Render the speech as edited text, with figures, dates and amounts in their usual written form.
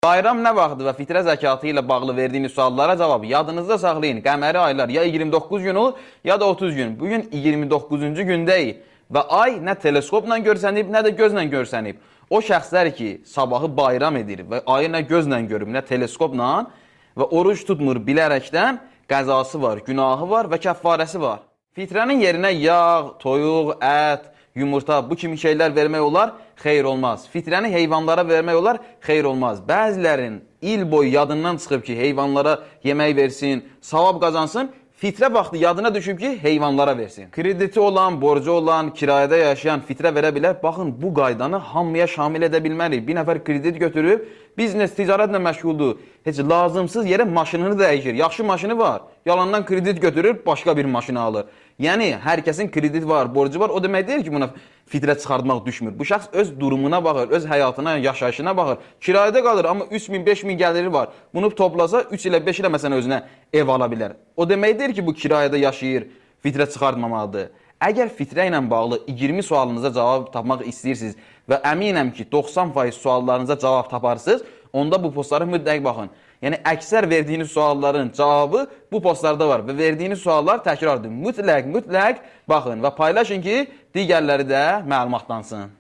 Bayram nə vaxtdır və fitrə zəkatı ilə bağlı verdiyiniz suallara cavab yadınızda saxlayın. Qəməri aylar ya 29 gün olur, ya da 30 gün. Bu gün 29-cu gündəyik və ay nə teleskopla görsənib, nə də gözlə görsənib. O şəxslər ki, sabahı bayram edir və ayı nə gözlə görüb, nə teleskopla və oruc tutmur bilərəkdən, qəzası var, günahı var və kəffarəsi var. Fitrənin yerinə yağ, toyuq, ət, yumurta bu kimi şeylər vermək olar, xeyir olmaz. Fitrəni heyvanlara vermək olar, xeyir olmaz. Bəzilərin il boyu yadından çıxıb ki, heyvanlara yemək versin, savab qazansın. Fitrə vaxtı yadına düşüb ki, heyvanlara versin. Krediti olan, borcu olan, kirayədə yaşayan fitrə verə bilər. Baxın, bu qaydanı hamıya şamil edə bilmərik. Bir nəfər kredit götürüb, biznes, ticarətlə məşğuldur. Heç lazımsız yerə maşınını dəyişir. Yaxşı maşını var. Yalandan kredit götürür, başqa bir maşını alır. Yəni hər kəsin kredit var, borcu var. O demək deyil ki, buna fitrə çıxartmaq düşmür. Bu şəxs öz durumuna baxır, öz həyatına, yaşayışına baxır. Kirayədə qalır, amma 3000, 5000 gəliri var. Bunu toplasa 3 ilə 5 ilə məsələn özünə ev ala bilər. O demək deyil ki, bu kirayədə yaşayır, fitrə çıxartmamalıdır. Əgər fitrə ilə bağlı 20 sualınıza cavab tapmaq istəyirsiniz və əminəm ki, 90% suallarınıza cavab taparsınız, onda bu postlara mütləq baxın. Yəni əksər verdiyiniz sualların cavabı bu postlarda var və verdiyiniz suallar təkrardır. Mütləq, mütləq baxın və paylaşın ki, digərləri də məlumatlansın.